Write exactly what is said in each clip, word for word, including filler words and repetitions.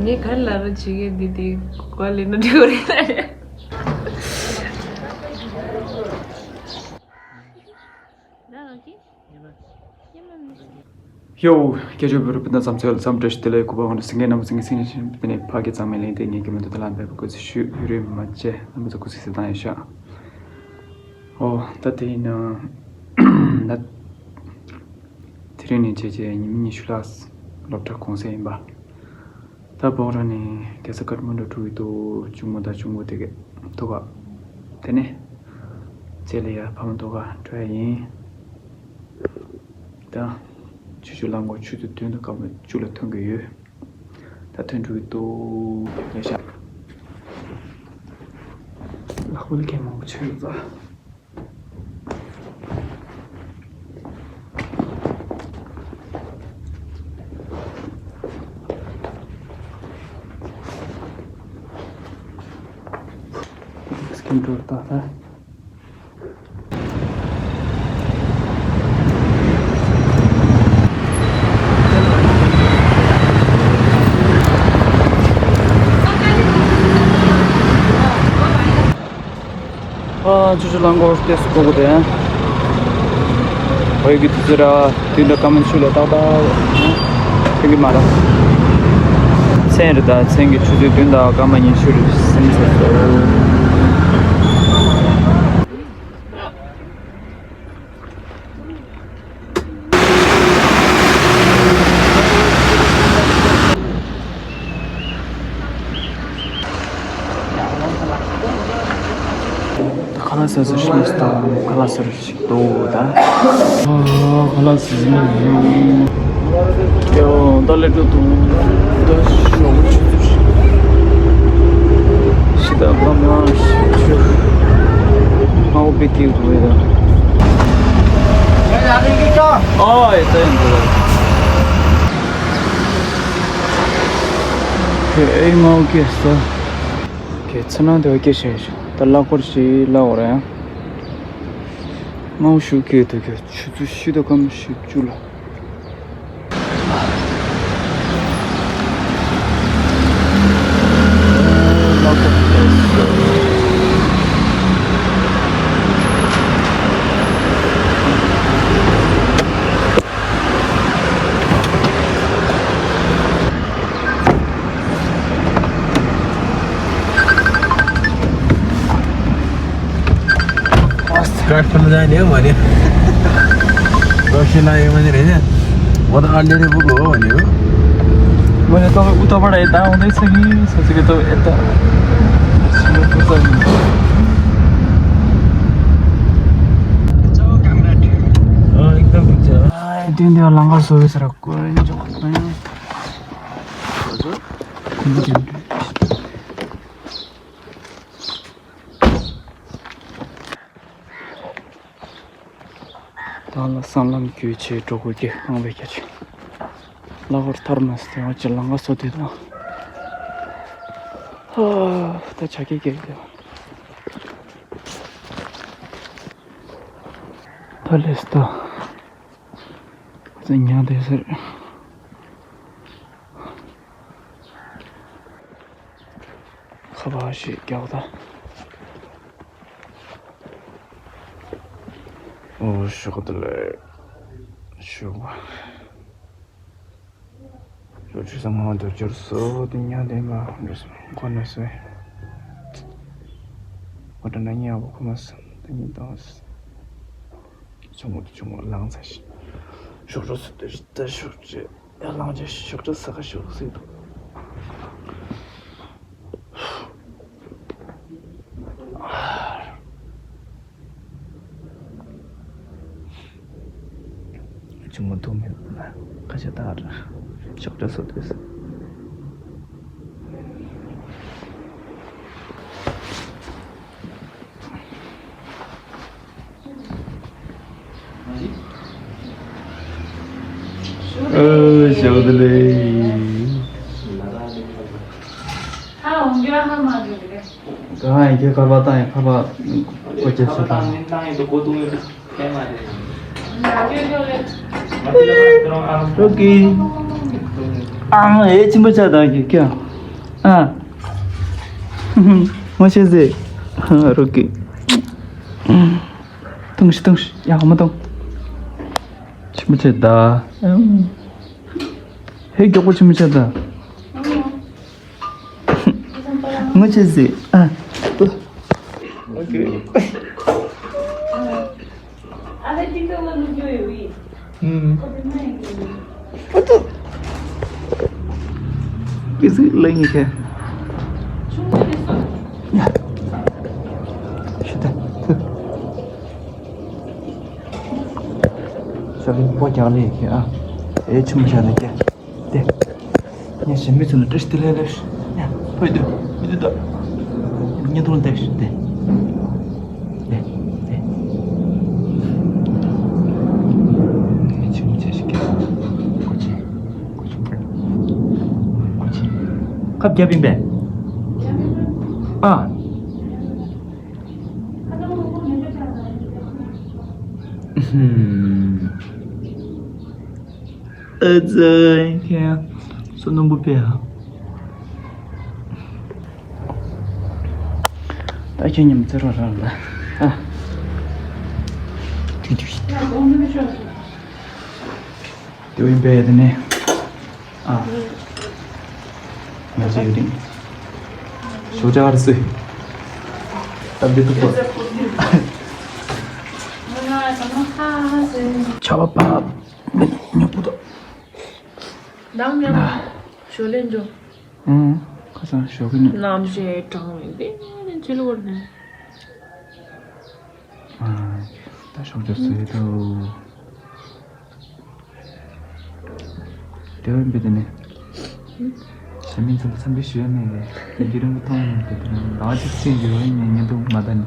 ངས་ག་རེ་ལབ་རོགས་བྱེད་མཁན་འདི་དེ་གོ་ལེ་ན་འགྲིག་གི་རེད། ཡོ། སྐད་ཅོར་བོད་རིགས་སྤུན་ཟླ་ཚང་མ་ཚོ་ལ་འཚམས་འདྲི་ཞུ། དེ་ལ་སྐུ་པར་འོང་དུ་སེང་གེ་རྣམ་པ་སེང་གེ་སེང་གེ་དེ་ནས་ཕ་གི་གཙང་མའི་གླིང་དེ་ངས་ཀྱི་མི་འདུག་དེ་ལ་འབད་པ་དགོས་ཚུལ་ཞུ་ཡུན་རིང་མ་བྱས་རྣམ་པ་ཚོ་སྐུ་གཟུགས་གཟིགས་སྟངས་ཡོད་ཤག་ཨོ་ད་དེ་ཡིན་ན་ད་དེ་རིང་ནས་བྱས་རྗེས་ཉི་མ་ཉི་ཤུ་ལྷག་སློབ་གྲྭ་གུང་སེང་ཡིན་པ། ད་བོག་ར་ནས་རྒྱལ་ས་ཀཏ་མན་ཌུ་འགྲོ་གི་འདུག་གཅུང་མོ་དང་གཅུང་པོ་དེ་གས་ཐུག་ག་དེ་ནས་རྗེས་ལ་ཡར་ཕ་མ་ཐུག་ག་འགྲོ་ཡ་ཡིན། ད་ཆུ་ཆུ་རླངས་འཁོར་ཆུ་ཚོད་བདུན་དང་སྐར་མ་བཅུ་ལ་ཐོན་གི་ཡོད། ད་ཐོན་འགྲོ་གི་འདུག་ལས་ཤག་ལག་པ་ལ་གད་མང་པོ་ཆགས་ཡོད་ཙང་། སྐྱིན་འགྲོ་ད་ད། ཨ། ཆུ་ཆུ་རླངས་འཁོར་ཏོག་ཙམ་སྐོར་གི་འདུག་ཡ། བོད་ཀྱི་དུས་ཚོད་ར་དུས་འདྲ་སྐར་མ་ཆུ་ལ་ཏག་ཏག་ཐོན་གི་མ་རེད། མཚན་རེད་ད། མཚན་གྱི་ཆུ་ཚོད་བདུན་དང་སྐར་མ་ཉི་ཤུ་རེད་ཟིན་ཚར་སོང་། ཁ་ལག་ཟ་ཟ་ཞིག་མ་སྟོང་ཁ་ལག་ཟ་རུ་ཞིག་ཏོ་ད། ཨ། ཁ་ལག་ཟ་ཟ་མ་ཡོང་། ཡོ། ད་ལས་འགྲོ་དུང་ད་ཞོགས་ཆུ་ཚོད་ཤི་ད་པ་མ་ཤི་ཆུ་མའོ་པི་ཏི་དུ་ཡ་ད། ཨ་ཡ་ད་ཡིན་ད། ཁྱོད་ཨེ་མའོ་ཀེ་ས་ཁྱེད་ཚེ་ནང་དེ་བ་སྐྱེ་ཤེས་ད་གླ་འཁོར་ཞིག་གླ་འོ་ར་ཡང་མའོ་ཤུ་ཀེ་དུ་ཁྱོད་ཆུ་ཚོད་ཤི་ད་སྐར་མ་ཤི་བཅུ་ལ། ཀར་ཐོན་ན་ནི་མ་ནི། རོ་ཤི་ན་ཡོད་མ་ནི་རེད་ནི། འོ་ད་ཨ་ལེ་རེ་བུ་གོ་མ་ནི། མ་ནི་ཏོ་ཨུ་ཏོ་པ་རེད་ད་འོ་དེ་ཚ་གི་ཚ་ཚ་གི་ཏོ་ཨེ་ད། ཨ་ཨེ་ད་བུ་ཚ། ཨ་ཨེ་དེ་འདི་ལང་ཀར་སོ་བི་སར་ཀོ་ཨེ་འཇོག་ད་ཡང་། ཁུ་འདི་དེ། བདག་ལ་སྲང་ལམ་བརྒྱུད་བྱས་འགྲོ་དགོས་ཀྱི་ཁང་པའི་རྒྱ་ཆེ། གླ་འཁོར་ཐར་མ་སྟེ་བ་ཅི་ལང་ཀ་སོ་དེ་དང་། ཧ། ད་ཆ་ཀེ་ཀེ་དེ། ད་ལེ་སྟ། ཁོ་ཚོ་ཉལ་བསྡད་ཟེར། ཁ་པར་ཞིག་རྒྱག་ད། ཨོ་ཞོགས་དེ་ལས་ཞོགས། ཞོགས་ཆུ་ཚོད་ལྔ་དུ་འབྱོར་སོ་དེ་ཉལ་བསྡད་མ་འགྲོ་སོང་ཁོ་ན་སོང་། ཁོ་དྲན་ན་ཉལ་བ་ཁོ་མ་སོང་དེ་ཉིན་དང་། ཆུང་ངུ་དེ་ཆུང་ངུ་ལངས་ཚར་ཤག་ཞོགས་ཀྲོ་སུ་དེ་ད་ཞོགས་ཀྲོ་ཡར་ལངས་རྗེས་ཞོགས་ཀྲོ་ཟ་ག་ཞོགས་ཟེར་འདུག་ཆུང་ངུ་འདུག་མི་འདུག་ན་ཁ་ཤས་ད་ར་ཞོགས་ཀྲོ་སུ་དེ་ཟེར། ཨོ་ཞོགས་དེ་ལས། ད་ཧང་གི་ཁ་པར་བཏང་ཡིན་ཁ་པར་ཨོ་ཅེ་སུ་དང་། ཨོ་ཀེ། ཨང་ཨེ་ཅི་མ་ཆ་དང་གི་ཀྱང་། ཨ། ངོ་ཤེས་ཟེ། རོགས་ཀྱི། ཐུང་ཤི་ཐུང་ཤི་ཡག་མ་ཐུང་། ཆི་མོ་བྱེད་ད། ཧེ་མགྱོགས་པོ་ཆི་མོ་བྱེད་ད། ངོ་ཤེས་ཟེ། ཨ། ཨོ་ཁེ། ཨ་ལེ་ཊིག་ཊོག་ལ་བླུག་རྒྱུ་ཡོད་བི། ཨུམ། ཨོ་ཏོ། ཀི་སི་ལེ་ཉི་ཁེ། ཆུང་མ་རེད་སོ། ཡ། ཤི་ད། ཤ་ལི་པོ་རྒྱག་ལེ་ཁེ་ཨ། ཨེ་ཆུང་ཆ་ལེ་ཁེ། དེ། ངས་ཞེ་མི་ཚོ་ལ་བཀྲ་ཤིས་བདེ་ལེགས་ལབ་ཤིག་ཡ། ཕོ་ཡི་དུ། མི་དུ་དོ། བརྙན་ཐུང་ལ་བལྟས་ཤིག་དེ། དེ། དེ། ངས་ཆུང་ཆ་ཞིག་གི་ཀོ་ཆེ། ཀོ་ཆེ། ཀོ་ཆེ། ཁབ་རྒྱབ་ཡིན་པས། ཨ། ཧུམ། ཨ་ཙི། ཁྱེད་བསོད་ནམས་པོ་དཔེ་ཡ། ད་ཁྱེད་ཉིན་མཚར་བ་རང་ལ། ཨ། དུས་དུས་ཤིག་དེ་བས་པས་དེ་ནས། ཨ། ང་ཚོ་ཡོད་རིང་། ཞོགས་ཇ་ག་རེ་བཟོས། སྟབས་བདེ་ཐུག་པ། ཆ་བ་ཕབ། ཉོ་པོ་དང་། ནམ་ཡང་ཞོར་ལས་འགྲོ། ཨང་། ཁ་སང་ཞོགས་ཀྱི་ནི། རྣམ་ཤེས་གྲང་བའི་དེ་ནི་ཅི་ལོར་ནས། ཨང་། ད་ཞོགས་ཇ་བཟོས་འདུག་དེ་བས་པས་དེ་ནས། ཞེ་མི་ཚོ་ལ་འཚམས་འདྲི་ཞུ་ཡ་མེད་རེད། དེ་རིང་གི་མཐོང་མེད་དེ་དེ་རིང་ཟླ་བ་གཅིག་ཕྱིན་འགྱུར་བ་ཡིན་ནས་ཉེན་དུ་མ་ད་ནི།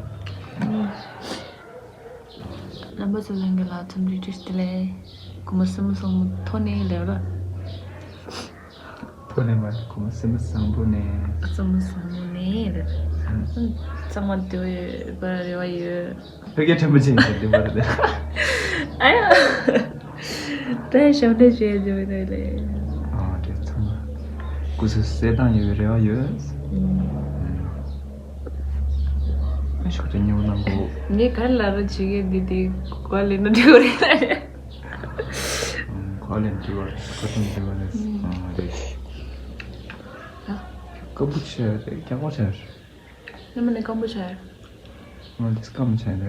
རྣམ་པ་ཚོ་ལྷན་རྒྱས་ལ་འཚམས་འདྲི་བཀྲ་ཤིས་བདེ་ལེགས། དགོང་མོ་སེམས་བཟང་པོ་ཐོག་ནས་ལེགས་ར། ཐོག་ནས་མ་དགོང་མོ་སེམས་བཟང་པོ་ནས། སེམས་བཟང་པོ་ནས་ལེགས། ཚང་མ་བདེ་པོ་ཡོད་པར་རེ་བ་ཡོད། ཕ་གིའི་ཕྲན་བུ་ཅན་ཞིག་བདེ་པོ་རེད། ཨ་ཡ། ད་ཞབས་འདྲེན་བྱེད་རྒྱུ་མི་འདུག་ལེ། ཨ་དེ་ཚང་མ་སྐུ་གཟུགས་གསལ་ཐང་ཡོད་པའི་རེ་བ་ཡོད། ཨ་ཞོགས་ཇ་ཉོ་གནང་གོ། ངས་ག་རེ་ལབ་ར་བྱེད་ཀྱི་འདི་དེ་གོ་ལེ་ན་འགྲིག་གི་རེད། གོ་ལེ་འགྲིག་གི་རེད། ཁ་ཐུང་འགྲིག་གི་རེད། ཨ་རེད། སྐམ་པོ་ཆེ་རེད། རྒྱགས་པ་ཆེ་རེད། ནི་མ་ནི་སྐམ་པོ་ཆེ་རེད། ང་འདི་སྐམ་ཆེ་རེད།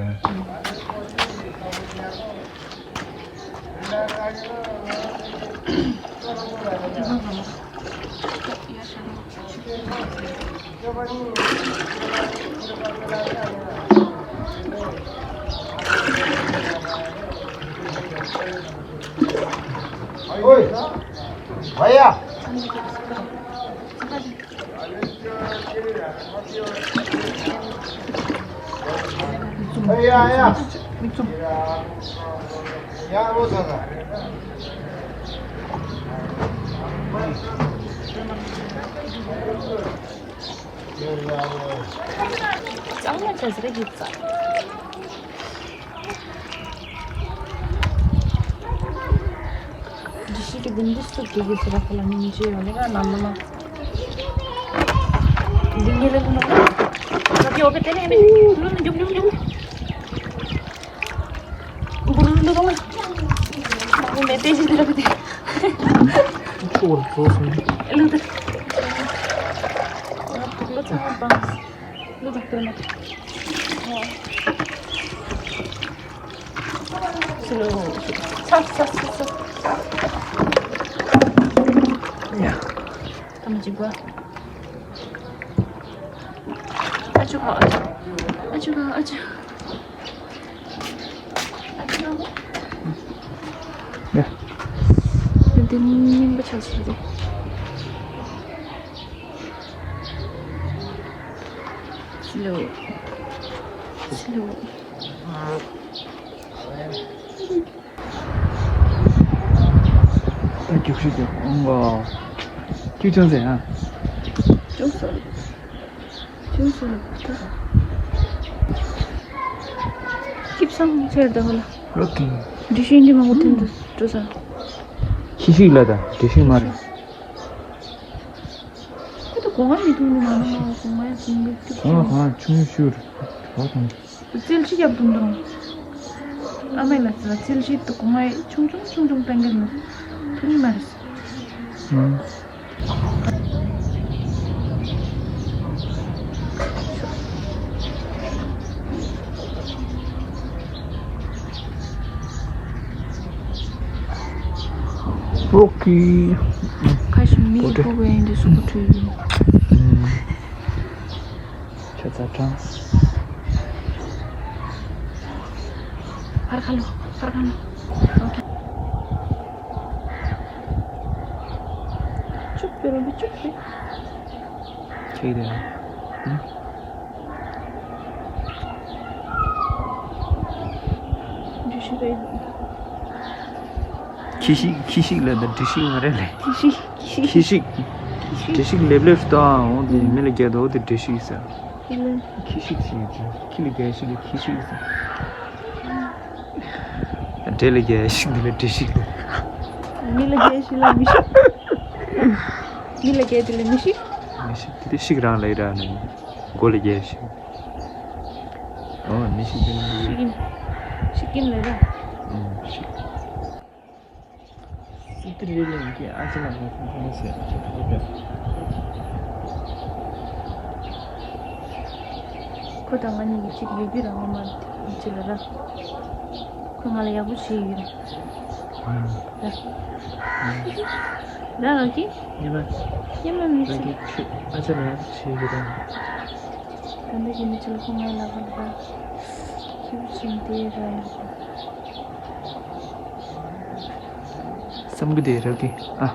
ཨོའི། ཨ་ཡ། ཨ་ཡ་ཡ། ཡ་ཨོ་ས་ས། གཙང་མ་བྱས་ཟེར་གྱི་ཙང་། འདི་ཞིག་གི་འདི་འདི་སུ་གི་གི་ཟེར་ཁོ་ལ་མིང་ཅི་ཡོད་ལེ་ག་ནམ་ནམ། འདི་ངེད་ལ་ལུ་ནོ། ང་གི་འོ་གི་དེ་ནས་ནི་ལུ་ནི་འཇུག་འཇུག་འཇུག་འཇུག་འབུར་ལུ་དང་། མ་གི་མེ་ཏེ་ཞིག་དེ་ར་གི་དེ། ཁོ་བོར་འགྲོ་སོང་། ལུ་དེ། ང་ཕུག་ལུ་ཚང་མ་སྤངས། ལུ་དང་དེ་མ་དེ། སི་ལོ། ས་ས་ས་ས། ཡ། ཐ་མ་གཅིག་པ། ཨ་ཅུ་ཁ་ཨ་ཅུ། ཨ་ཅུ་ཁ་ཨ་ཅུ། ཨ་ཅུ་ཁ། ཡ། དེ་ནི་རྙིང་པ་ཆགས་སོང་རེད། སི་ལོ། སི་ལོ། ད་རྒྱུགས་ཤིག་རྒྱུགས། ཨང་གོ། ཁྱོད་ཅུང་ཟད་ཨ། ཅུང་ཟད། ཅུང་ཟད་ད། སྐྱིད་སང་ཆེར་ད་ཧོ་ལ། རོ་ཀི། འདི་ཤིང་འདི་མང་པོ་ཐོན་འདུག་འགྲོ་ས། ཤི་ཤིག་ལ་ད་འདི་ཤིང་མ་རེད། ཁོ་ད་ གོང་མ་མི་ཐུག་ནི་མ་ནོ་མ་གོང་མ་ཡང་ཟིན་པའི་ཐུག་གོང་མ་གང་ཆུང་ཤུར་གོ་དང་། རྩིལ་ཤི་རྒྱབ་དུང་དང་། ཨ་མའི་ལ་ཟེར་རྩིལ་ཤི་དུ་གོང་མ་ཆུང་ཆུང་ཆུང་ཆུང་བཏང་གི་ནི་ཐུག་ནི་མ་རེད། ཨང་། ཨོ་ཁེ། ཁ་ཤི་མི་ཨོ་ཏེ་ཕོ་བའི་འདི་སུ་གོ་ཁྲུས་ཡིན། ཨུམ། ཁྱོད་ཚ་གྲང་། ཕར་ཁ་ལོ། ཕར་ཁ་ལོ། ཨོ་ཁེ། ཅུག་པེ་རོ་བི་ཅུག་པེ། ཁྱེད་རེད། ཨུམ། འདྲི་ཤི་རེད། ཁྱི་ཤིག་ཁྱི་ཤིག་ལ་ད་འདྲི་ཤིག་མ་རེད་ལེ། ཁྱི་ཤིག་ཁྱི་ཤིག་ཁྱི་ཤིག་ཁྱི་ཤིག་འདྲི་ཤིག་ལེབ་ལེབ་ལྟ་འོང་དེ་མི་ལ་རྒྱལ་དོ་དེ་འདྲི་ཤིག་ཟེར། ཁྱི་ལ་ཁྱི་ཤིག་ཞིག་ཁྱི་ལ་རྒྱལ་ཤིག་ལ་ཁྱི་ཤིག་ཟེར། འདྲེ་ལ་རྒྱལ་ཤིག་འདི་ལ་འདྲི་ཤིག་ལ། མི་ལ་རྒྱལ་ཤིག་ལ་མི་ཤིག་མི་ལ་རྒྱལ་དེ་ལ་མི་ཤིག་མི་ཤིག་དེ་ཤིག་རང་ལ་ཡི་ར་ནི། མགོ་ལ་རྒྱལ་ཤིག་ཨོ་ནི་ཤིག་ཤིག་ཡིན། ཤིག་ཡིན་ལེ་ར། ཨུམ་ཤིག་སི་ཏི་རི་ལེན་གྱི་ཨ་ཅེ་ལ་མོ་ཁོང་ཁོང་ཟེར་ཨ་ཅེ་ཐུག་པ། ཁོ་དང་ང་གཉིས་ཀྱི་གཅིག་ཡོད་རྒྱུ་རང་མ་མ་ཅི་ལ་ར། ཁོ་ང་ལ་ཡག་པོ་བྱས་ཡོད་ར། ར། ར་ར་གི་ཉི་མ། ཉི་མ་མི་ར་ཚེ། གི་ཁྱོད་ཨ་ཅེ་ལ་ཡག་པོ་བྱས་ཡོད་ར། ད་འདི་གི་མི་ཚེ་ལ་ཁོ་ང་ལ་ཁ་ལ་ཁྱེད་བཞིན་དེ་ར་ཡོད་ར། བསམ་གི་དེ་རབ་ཀྱི་ཨ།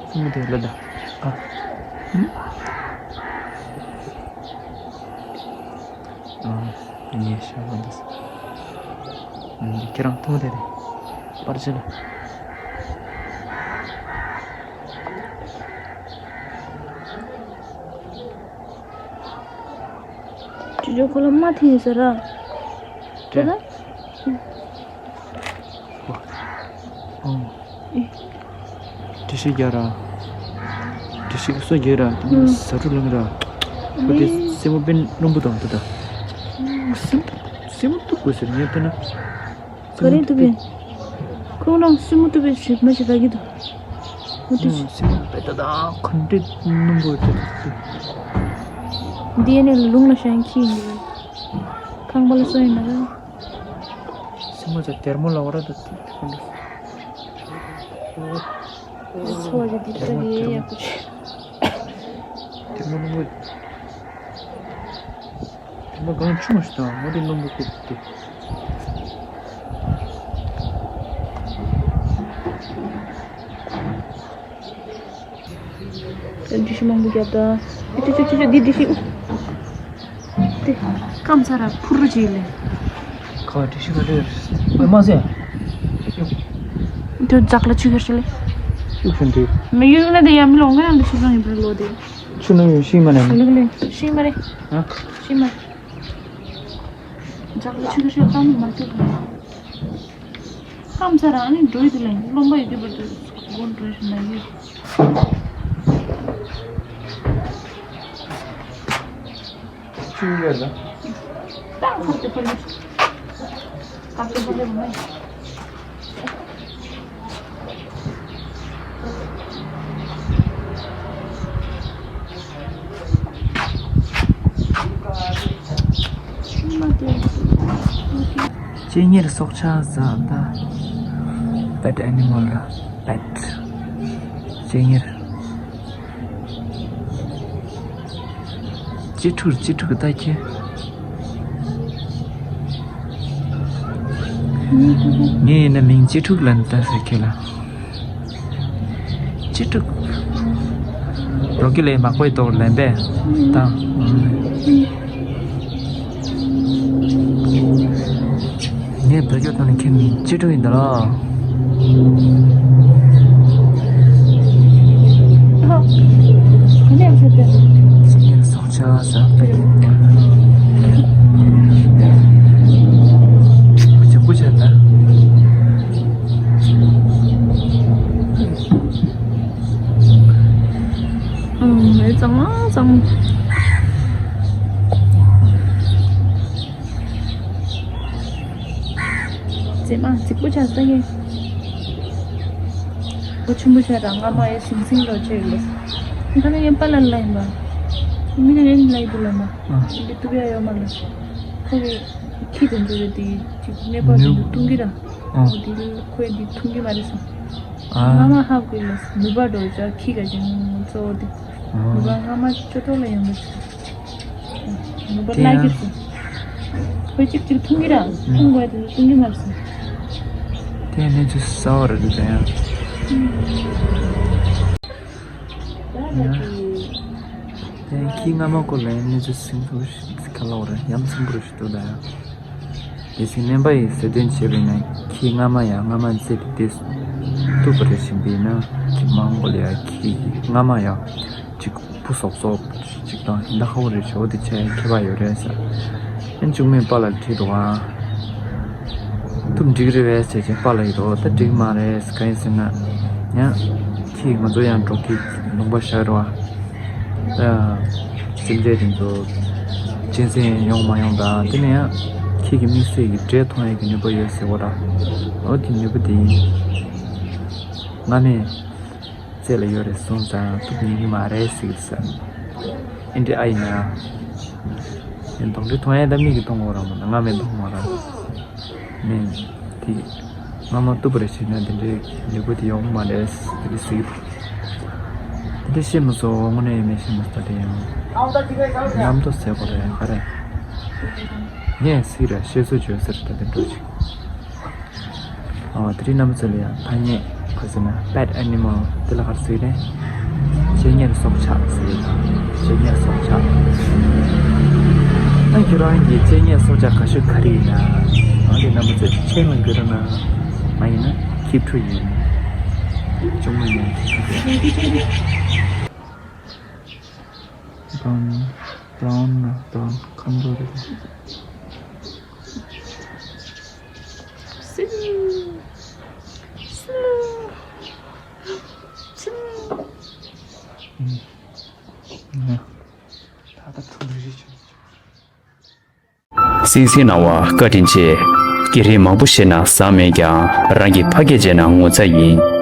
བསམ་གི་དེ་ལ་ད་ཨ། ཨ། ངས་ཤ་བ་འདི་ཁྱེད་རང་མཐོང་དེ་རེད། པར་ཆ་ལ། ཅི་ཅོ་ཁོ་ལ་མ་ཐེངས་ཟེར་ར། ཁོ་ལ། ཨོ། འདྲི་ཤིག་རྒྱག་ར། འདྲི་ཤིག་སོ་རྒྱག་ར། ཟ་འཕྲུ་ལངས་ར། ཁོ་དེ་སེ་མོ་པན་རློན་པོ་དང་དེ་དང་། སེ་མོ་སེ་མོ་གཏུབ་དགོས་ཟེར་ངས་ལྟ་ན། ག་རེ་གཏུབ་པས། ཁོང་རང་སེ་མོ་གཏུབ་པས་ཞིག་མ་ཞིག་ལབ་ཀྱི་འདུག་ཨོ་དེ་ཞིག་སེ་མོ་པན་ད་དང་ག་འདྲེ་རློན་པོ་དེ་དང་། འདི་ནས་ལུང་ལ་ཤང་ཁྱི་ཡིན་གྱི་རེད། ཁང་པ་ལ་སོ་ཡིན་ན་ར། སེ་མོ་ཚ་དེར་མོ་ལ་བ་ར་ད་དེ་དེ་ཁོ་འདྲ། འཚོ་བ་ཞིག་འདི་ལྟ་གི་ཡག་པོ་ཆེ། དེ་མོ་རློན་པོ། དེ་མོ་གང་ཆུང་ཞིག་དང་མོ་དེ་རློན་པོ་ཁུག་དེ། འདྲི་ཤིག་མང་པོ་བརྒྱབ་ད། ཅུ་ཅུ་ཅུ་ཅུ་འདི་འདྲི་ཤིག་དེ། སྐམ་ས་ར་ཕུར་རུ་བྱེད་ལེ། ཁ་བ་འདྲི་ཤིག་ག་ལེར། ཨོ་མ་ཟེ། དེ་ཛག་ལ་ཆུ་ཁར་ཤི་ལེ། ཤུགས་ཤིན་ཏེ། མི་ཡུལ་ན་དེ་ཡ་མི་ལོ་ང་ཡང་འདི་ཤི་ལོ་ཡིན་པའི་ལོ་དེ། ཆུ་ནང་ཡོད་ཤིང་མ་ནས། ལེ་ལེ་ཤིང་མ་རེད། ཧ། ཤིང་མ། ཛག་ལ་ཆུ་ཁར་ཤི་ལ་བཏང་མ་ཐུབ། ཁམས་ཚ་རང་ནི་འགྲོ་ཡི་དེ་ལ་རློན་པ་ཡོད་དུས་བར་དུ་སྒོ་འགྲོ་བཞིན་ན་ཡོད། ཆུ་ཡོད་ལ། ཏང་ཁར་དེ་པར་ཡོད། ཏང་དེ་པར་ཡོད་མ་ཡིན། སྤྱན་གཉེར་སྲོག་ཆགས་ཟ་ད། Pet animal ར། Pet། སྤྱན་གཉེར། གཅེས་ཕྲུག་གཅེས་ཕྲུག་ད་ཁྱེད། ངས་ཡིན་ན་མིང་གཅེས་ཕྲུག་ལབ་ད་ཟེར་ཁྱེད་ལ། གཅེས་ཕྲུག་རོ་ཀི་ལས་མག་པའི་ཐོག་ལན་པས་ད། ངས་བོད་སྐད་ཐོག་ནས་ཁྱེད་མིང་གཅེས་ཕྲུག་ཡིན་ད་ལ། ཨ། ག་ནས་ཕེབས་པས། སྲོག་ཆགས་ཟ་པའི་བུ་ཆ་བུ་ཆ་ད། ཨང་། གཙང་མ་གཙང་མ། རྫིག་མ་རྫིག་པོ་ཆགས་ས་གི། ལོ་ཆེན་པོ་ཆགས་རང་ང་མ་ཡེ་སིང་སིང་ལོ་ཆེ་ལོ། ཁ་ན་ཡན་པ་ལ་ལ་ཡིན་པ། མི་ན་ཡན་ལ་ཡི་བུ་ལ་མ། ཨ། ཡིན་པའི་ཏུ་བ་ཡོ་མ་ལ། ཁོ་གི་ཁྱི་དེ་ཚོ་རེད་དེ་ཅིག་ནད་པ་དེ་ཚོ་འཐུང་གི་ར། ཨ། འོ་དེ་ཁོས་འདི་འཐུང་གི་མ་རེད་སོང་། ཨ། ང་མ་ཧ་གོ་ལ་ནུས་པ་འགྲོ་ཅག་ཁྱི་ག་ཅིག་གཙོ་བོ་དེ། ཨ། ནུས་པ་ང་མ་ཅོ་ཏོ་ལ་ཡོང་གི་རེད། ནུས་པ་ལ་གི་རེད། ཁོས་ཅིག་ཅིག་འཐུང་གི་ར་འཐུང་དགོས་དེ་འཐུང་གི་མ་རེད་སོང་། དེ་ནས་ཅི་ས་བ་རེད་དེ་ཡང་། ཡང་། དེ་ཁྱི་རྔ་མ་སྐོར་ལ་གནས་ཚུལ་ཟིན་ཐུབ་ཤིག་ག་ལ་བ་རེད་ཡ་མཚན་པོ་རེ་ཞིག་འདུག་ད་ཡ། དེ་སྲིད་སྨན་པ་ཡིས་ཟེར་དོན་བྱས་པ་ཡིན་ན་ཁྱི་རྔ་མ་ཡ་རྔ་མ་རྫས་དེ་དེ་བཏུབ་པ་རེ་བཞིན་པ་ཡིན་ན་ཁྱི་མང་པོ་ལ་ཡ་ཁྱི་རྔ་མ་ཡ་གཅིག་བུ་སོག་སོག་གཅིག་དང་ཡིན་ད་ཧ་བོ་རེ་ཞོ་དེ་བྱས་ཁྱད་པར་ཡོད་རེད་ཟེར། ཨན་ཅུང་མེད་པ་ལ་ཁྲིད་འདུག་ཨ། ཐུབ་འགྲིག་རེད་བས་ཟེར་བྱས་པཱ་ལགས་ཡིན་འདུག་ད་འགྲིག་མ་རེད་གང་ཡིན་ཟེར་ན། ཡང་ཁྱེད་ང་ཚོ་ཡང་འགྲོ་གི་ལུང་པ་བཞག་རོགས་ཨ། ད་སེམས་ཅན་དེ་ཚོ་གཅན་གཟན་ཡོང་མ་ཡོང་དང་དེ་ནས་ཡང་ཁྱེད་ཀྱི་དམིགས་བསལ་གྱི་འབྲས་མཐོང་ཡས་ཀྱི་ནུས་པ་ཡོད་ཟེར་བ་ར། འོ་དེ་ནུས་པ་དེ་ཡིན། ང་ནི་རྩེ་ལ་ཡོད་རེད་གསུངས་ཙང་ཐུབ་ཉན་གི་མ་རེད་ཟེར་གི་ཟེར། ཨེ་འདྲ་ཨ་ཡིན་ན། ཡིན་གདོན་འདྲེ་མཐོང་ཡས་ད་མིག་གིས་མཐོང་གི་ར་མ་ན་ང་མེད་མཐོང་མ་ར། མིན། དེ། སྔ་མ་བཏུབ་པ་རེ་བྱས་ན་དེ་འདྲའི་ལུས་པོ་དེ་ཡོང་གི་མ་རེད་དེ་འདྲ་ཟེར་གི་འདུག་དེ་འདྲ་བཤད་མ་སོང་དངོས་གནས་ཡིན་མིན་བཤད་མ་སོང་དེ་ཡང་། རྣམ་རྟོག་ཟེར་དགོས་རེད་ག་རེ། ངས་ཟེར་གི་རེད་བཤད་སྲོལ་བྱོས་ཟེར་ད་དེ་འགྲོ་ཅིག་ཨོ་དེ་རིང་རྣམ་པ་ཚོ་ལ་ཡང་ཐ་སྙད་ག་ཟེར་ན་pet animal དེ་ལ་ག་རེ་ཟེར་གི་རེད། གཅེས་ཉར་སྲོག་ཆགས་ཟེར་གི་རེད། གཅེས་ཉར་སྲོག་ཆགས། ཨ་ཁྱོད་རང་གི་གཅེས་ཉར་སྲོག་ཆགས་ག་ཤོད་ག་རེ་ཡིན་ན། ཨ་དེ་རྣམ་པ་ཚོས་མཆན་ལ་འགོད་རོགས་གནང་། མ་ཡིན་ན་keep to ཡིན། ཅུང་མ་ཡིན་ན་keep to་རེད། brown brown ན་brown ཁམ་བུ་རེད། སིལ། སིལ། སིལ། ད་ལྟ་ཐུག་རེ་རེ་བྱུང་། གསན་གཟིགས་གནང་བར་བཀའ་དྲིན་ཆེ། སྐད་རིགས་མང་པོ་ཤེས་ན་བཟང་མེད་ཀྱང་རང་གིས་ཕ་སྐད་བྱས་ན་ངོ་ཚ་ཡིན།